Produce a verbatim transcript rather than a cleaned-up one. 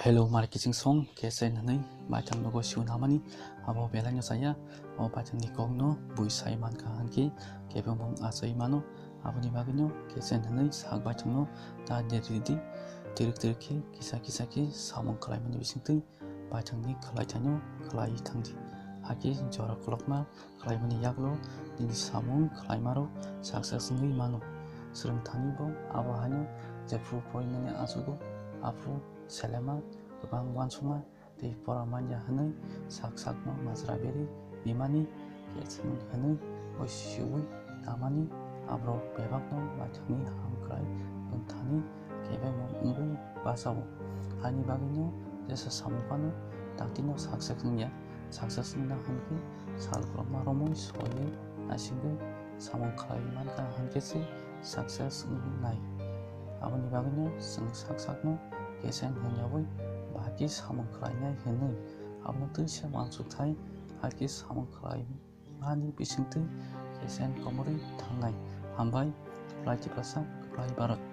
Hello, mar kiching song, kesen hwnwi baithang nogo siun hamani, abo belai no saya, o baithang ni kok no bui sai man kha hwnkhe, kebo mung achai mano, aboni bagwi no kesen hwnwi sak baithang no ta de ridi, tirik tirik khe, kisa kisa khe samung khlai mani bisingtwi, baithang ni khlai thai no khlai thang di, hakhe jora kolokma, khlaimani yaklo nini samung khlaimarok success wngwi mano. Swrwngthani bo abo haino jephru poimani achugo, aphru selema kwbang uansukma tei pora manya hwnwi sak sakno majra berwi bimani kecheng hwnwi oi siui tamani aborok bebakno baithangni hamkrai wngthani kebengmung wngwi bachao. Haini bagwino jesa samung phano daktino success wngya. Success wngna hwnkhe sal kolokma romwi soiwi naisingwi samung khlai mankha hwnkhe se success wngnai. Aboni bagwino chwng sak sakno kesen hwnyawi bahai khe samung khlainai hwnwi abono twisa uansukthai hai khe samung khlai mani bisingtwi kesen komorwi thangnai. Hambai, Kwplai Tiprasa, Kwplai Bharat.